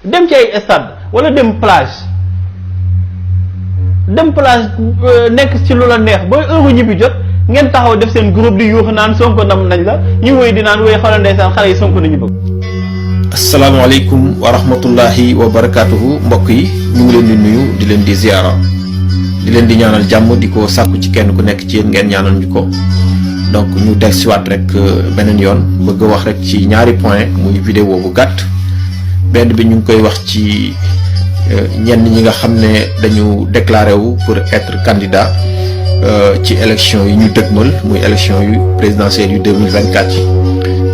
dem ci ay stade wala dem plage nekk ci lu la neex ba heure ñibbi jot ngeen taxaw def seen groupe di yuux naan Sonko nam nañ la ñu woy di naan woy xoolal ndeysaan xale yi Sonko nañu bëgg. asalaamaaleykum wa rahmatullahi wa barakaatuhu mbokk yi ñu ngi leen di nuyu di leen di ziara di leen di ñaanal jàmm di ko sàkku ci kenn ku nekk ci yéen ngeen ñaanal ñu ko. donc ñu del siwaat rek beneen yoon bëgg a wax rek ci ñaari point muy vidéo bu gàtt benn bi ñu ngi koy wax ci ñenn ñi nga xam ne dañu déclaré wu pour être candidat ci élection yi ñu dëgmal muy élection yu présidentielle yu 2024 yi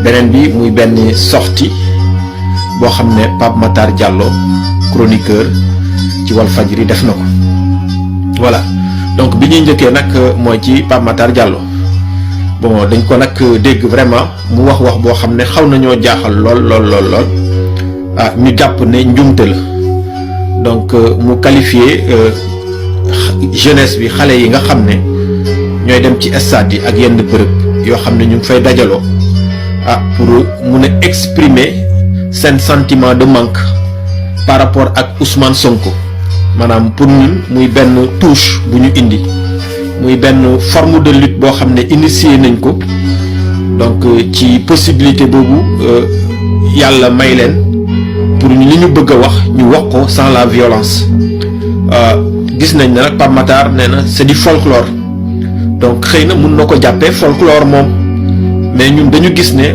beneen bi muy benn sortie boo xam ne Pape Matar Diallo chroniqueur ci Walfadjri def na ko voilà donc bi ñuy njëkkee nag mooy ci Pape Matar Diallo bon dañ ko nag dégg vraiment mu wax boo xam ne xaw nañoo jaaxal lool ah ñu jàpp ne njuumte la donc mu qualifié jeunesse bi xale yi nga xam ne ñooy dem ci stade yi ak yenn bërëb yoo xam ne ñu ngi fay dajaloo ah pour mun a exprimer seen sentiment de manque par rapport ak Ousmane Sonko maanaam pour ñun muy benn touche bu ñu indi muy benn forme de lutte boo xam ne initié nañ ko donc ci possibilité boobu yàlla may leen pour li ñu bëgg a wax ñu wax ko sans la violence gis nañ ne nag Pape Matar nee na c'est du folklore donc xëy na mun na ko jàppee folklore moom mais ñun dañu gis ne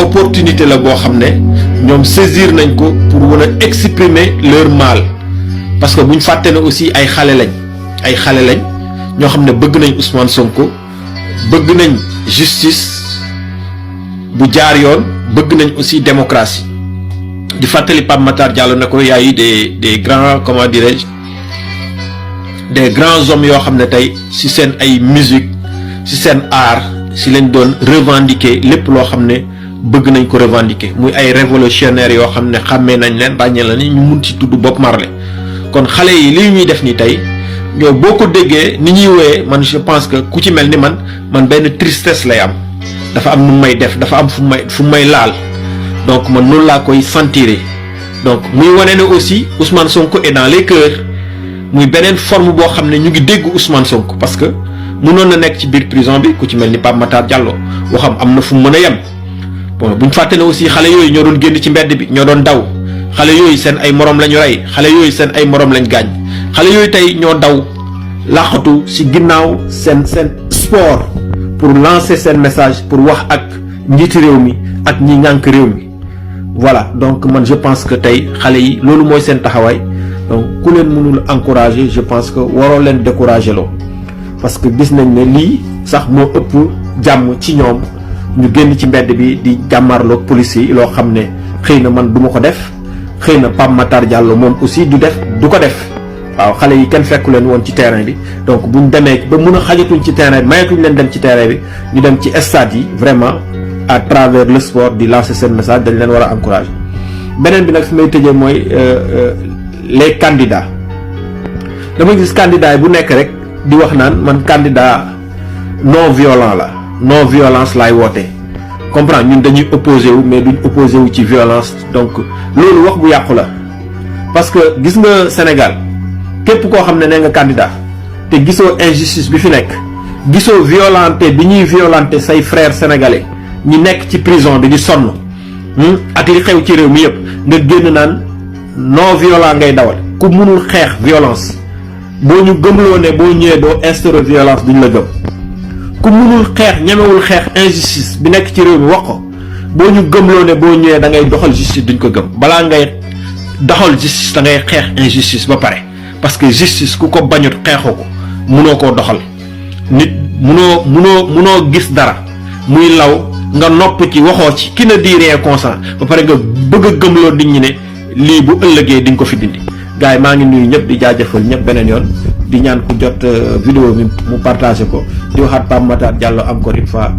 opportunité la boo xam ne ñoom saisir nañ ko pour mën a exprimer leur mal parce que buñ fàtte ne aussi ay xale lañ ñoo xam ne bëgg nañ Ousmane Sonko bëgg nañ justice bu jaar yoon bëgg nañ aussi démocratie di fàttali Pape Matar Diallo ne ko yaay des grands comment dirais-je des grands hommes yoo xam ne tey ci seen ay musique ci seen art ci lañ doon revendiquer lépp loo xam ne bëgg nañ ko revendiquer muy ay révolutionnaires yoo xam ne xàmmee nañ leen ràññee la ni ñu mun ci tudd Bob Marley kon xale yi li ñuy def ni tey ñoo boo ko déggee ni ñuy woyee man je pense que ku ci mel ni man benn tristesse lay am dafa am nu may def dafa am fu may laal donc man noonu laa koy sentir donc muy wane ne aussi Ousmane Sonko est dans les cœurs muy beneen forme boo xam ne ñu ngi dégg Ousmane Sonko parce que mënoon na nekk ci biir prison bi ku ci mel ni Pape Matar Diallo waxam am na fu mu mën a yem bon buñ fàtte ne aussi xale yooyu ñoo doon génn ci mbedd bi ñoo doon daw xale yooyu seen ay morom lañu rey xale yooyu seen ay morom lañ gaañ xale yooyu tey ñoo daw laqatu ci ginnaaw seen sport pour lancer seen message pour wax ak njiiti réew mi ak ñi ngànk réew mi voilà donc man je pense que tey xale yi loolu mooy seen taxawaay donc ku leen mënul encourager je pense que waroo leen décourager loo parce que gis nañ ne lii sax moo ëpp jàmm ci ñoom ñu génn ci mbedd bi di jàmmarloog police yi loo xam ne xëy na man du ma ko def xëy na Pape Matar Diallo moom aussi du ko def waaw xale yi kenn fekku leen woon ci terrain bi donc buñ demee ba mun a xajatuñ ci terrain bi mayatuñ leen dem ci terrain bi ñu dem ci stade yi vraiment à travers le sport di lancer seen message dañ leen war a encourager. beneen bi nag fi may tëjee mooy les candidats dama gis candidat yi bu nekk rek di wax naan man candidat non violent la non violence laay woote comprendre ñun dañuy opposé wu mais duñ opposé wu ci violence donc loolu wax bu yàqu la parce que gis nga Sénégal képp koo xam ne nee nga candidat te gisoo injustice bi fi nekk gisoo violenté bi ñuy violenté say frères sénégalais ñi nekk ci prison bi di sonn ak li xew ci réew mi yëpp nga génn naan non violent ngay dawal ku mënul xeex violence boo ñu gëmloo ne boo ñëwee doo instaurer violence duñ la gëm ku mënul xeex ñemewul xeex injustice bi nekk ci réew mi wax ko boo ñu gëmloo ne boo ñëwee da ngay doxal justice duñ ko gëm balaa ngay doxal justice da ngay xeex injustice ba pare parce que justice ku ko bañut xeexoo ko mënoo koo doxal nit mënoo gis dara muy law nga nopp ci waxoo ci qui ne dit rien consent ba pare nga bëgg a gëmloo nit ñi ne lii bu ëllëgee di nga ko fi dindi gars yi maa ngi nuyu ñëpp di jaajëfal ñëpp beneen yoon di ñaan ku jot vidéo mi mu partagé ko di waxaat Pape Matar Diallo encore une fois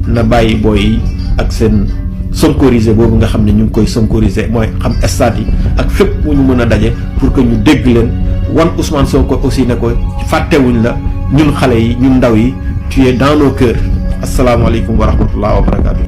na bàyyi booy yi ak seen sonkorisé boobu nga xam ne ñu ngi koy sonkorisé mooy xam stade yi ak fépp mu ñu mën a daje pour que ñu dégg leen wan Ousmane Sonko aussi ne ko fàttewuñ la ñun xale yi ñun ndaw yi tu es dans nos cœurs asalaamaaleykum wa rahmatullah wa barakatu